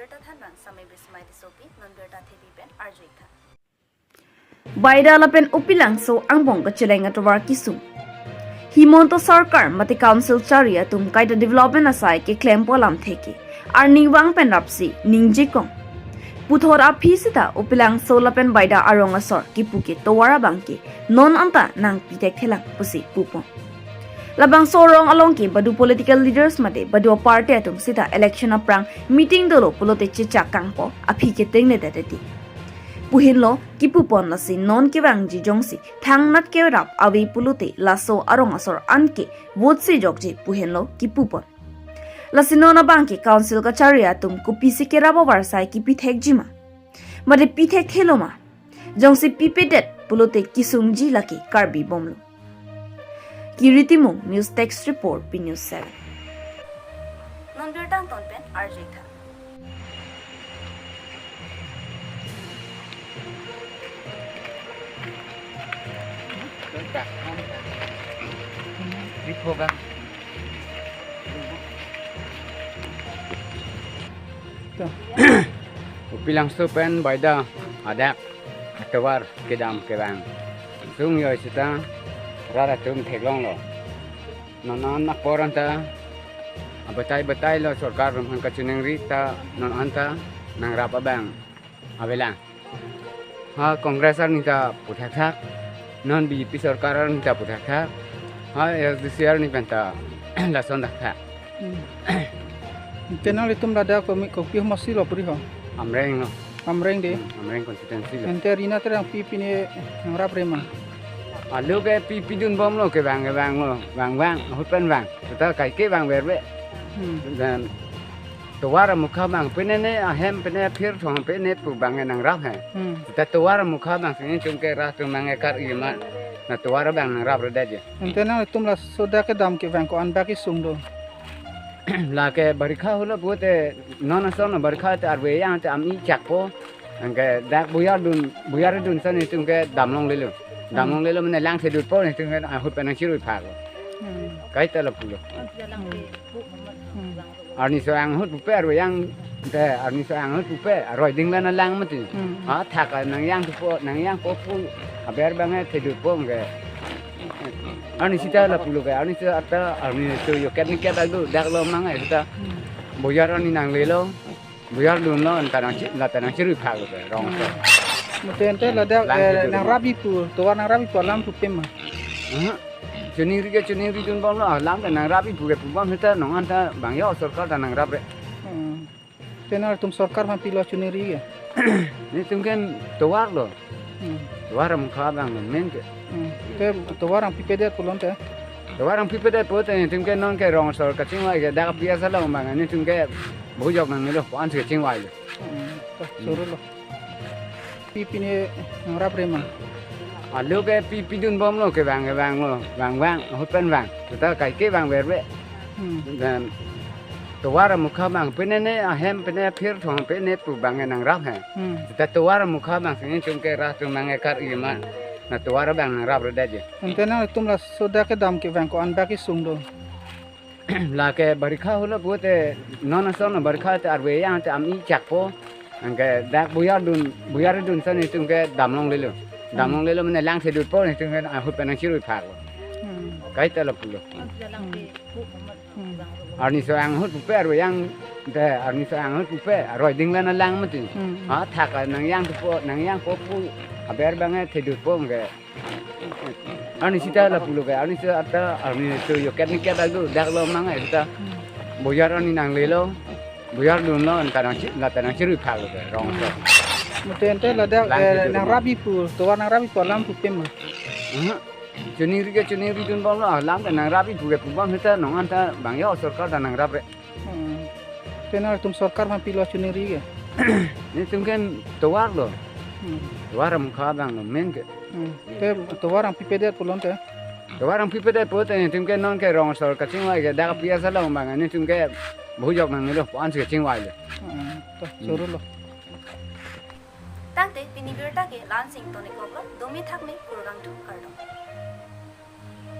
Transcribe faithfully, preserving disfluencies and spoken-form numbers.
Birta thanbang Sami Bismai Tissopi, non birta thepi pen arju-ik tha. Baida lapen Upilangso angbong kacheleng atovar kesung. Himanta Sarkar mate Council chari atum kaita development asai keklempo alamthe ke arnivang pen rapsi ningjekong. Puthot aphi sita Upilangso lapen Baida arong asor kipu ke tovar abang ke non anta nangpi thekthelang pusi pupon. Labangso arong along ke badu political leaders mate badu aparty atum sita election aphrang meeting dolo pulote chechak kangpo, aphi ke tengne tete ti. Puhinlo kipupon, lasi non kevangji jongsi thangnat kerap ave pulote laso arong asor anke vote si jokji puhinlo kipupon. Lasi non abang ke Council kachari atum kopisi kerap avarsai kipi thekji ma? Mate pi thekthelo ma? Jongsi pipedet pulote kesungji lake Karbi bomlo. Kiri Timung, News Desk Report, P News seven. Non birta angton pen arju-ik tha. Upilangso pen Baida adak atovar kedam kevang sung joi sita rat atum theklonglo. Non an apor anta abatai batai lo, sorkar atum aphan kachiningri ta non anta nangrap abang avelang. Ha Congress arni ta puthakthak, non B J P sorkar arni ta puthakthak, ha S D C arni pen ta lason thakthak. Hmm. Ante nanglitum ladak komi kopi ahormu si lo puri ho? Amreng lo. Amreng de. Hmm, Amreng constituency lo. Ante Rina Terangpi pine nangrap re ma? Alo ke pi pidun bomlo, kevang kevanglo, vang vang, ahut pen vang. Seta kaike vangver ave. Hmm. Dan tovar amukha abang pine ne ahem pine aphirthong pine pu abang nangrap he. Hmm. Seta tovar amukha abang si netum ke rat atum abang ekar ima, na tovar abang nangrapredetji. Ante nanglitum laso dak kedam kevang ko-an bak kesung do? Lake barikha holo pute, non ason barikha te arve yang te ami chakpo. Anke dak buyar dun, buyar dun san netum ke damlonglelo. Damlonglelo mane lang thedutpo, netum ke ahut pen nangchirui phaklo. Hmm. Kaita lapulo. Hmm. Arni so-ang ahut pupe arve yang te, arni so-ang ahut pupe, aroi ding la na lang mati. Hmm. Ha, thak nangjangpo, nangjangpo pu aber abang thedutpo ke. Arni sita lapulo ke, arni sita ata, arni so yo ket ni ket adu, dak lo mang ai sita. Hmm. Buyar arni nanglelo, buyar dunlo, anta nangchi-, la ta nangchirui phaklo ke, rong so. Hmm. Mate ante ladak, lang eh, thedutpo. Nangrapji pu, tovar nangrapji pu alam pupe ma? Aha. Chiningri ke chiningri dun bomlo, alam ta nangrapji pu ke pu bom seta non anta bang yo sorkar ta nangrapre. Hmm. Te nanglitum sorkar aphan pilo chiningri ke? Netum ke tovar lo. Hmm. Tovar amukha abang lo main ke. Hmm. Te tovar nangpipedet pulote? Tovar nangpipedet pute netum ke non ke rong asor kachingvai ke dak P S along abang netum ke bujok nangnelo, ko-an si kachingvailo. Hmm. To, hmm, surulo. Pi pine nangrap re ma? Alo ke pi pidun bomlo, kevang kevanglo, vang vang, ahut pen vang. Seta kaike vangver ave. Hmm. Dan tovar amukha abang pine ne ahem pine aphirthong pine pu abang nangrap he. Hmm. Seta tovar amukha abang si netum ke rat atum abang ekar ima, na tovar abang nangrapredetji. Ante nanglitum laso dak kedam kevang ko-an bak kesung do? Lake barikha holo pute, non ason barikha te arve yang te ami chakpo. Anke dak buyar dun, buyar dun san netum ke damlonglelo. Hmm. Damlonglelo mane lang thedutpo, netum ke ahut pen nangchirui phaklo. Hmm. Kaita lapulo. Hmm. Hmm. Arni so-ang ahut pupe arve yang te, arni so-ang ahut pupe, aroi ding la na lang mati. Hmm. Ha, thak nangjangpo, nangjangpo pu aber abang thedutpo ke. Arni sita lapulo ke, arni sita ata, arni so yo ket ni ket adu, dak lo mang ai sita. Hmm. Buyar arni nanglelo, buyar dunlo, anta nangchi-, la ta nangchirui phaklo ke, rong so. Hmm. Mate ante ladak, lang eh, thedutpo. Nangrapji pu, tovar nangrapji pu alam pupe ma? Aha. Chiningri ke chiningri dun bomlo, alam ta nangrapji pu ke pu bom seta non anta bang yo sorkar ta nangrapre. Hmm. Te nanglitum sorkar aphan pilo chiningri ke? Netum ke tovar lo. Hmm. Tovar amukha abang lo main ke. Hmm. Te tovar nangpipedet pulote? Tovar nangpipedet pute netum ke non ke rong asor kachingvai ke dak P S along abang netum ke bujok nangnelo, ko-an si kachingvailo. Hmm. To, hmm, surulo. Tangte pini birta ke la-an si ingtonikoklo, domi thakmi, kurvangthu kardom.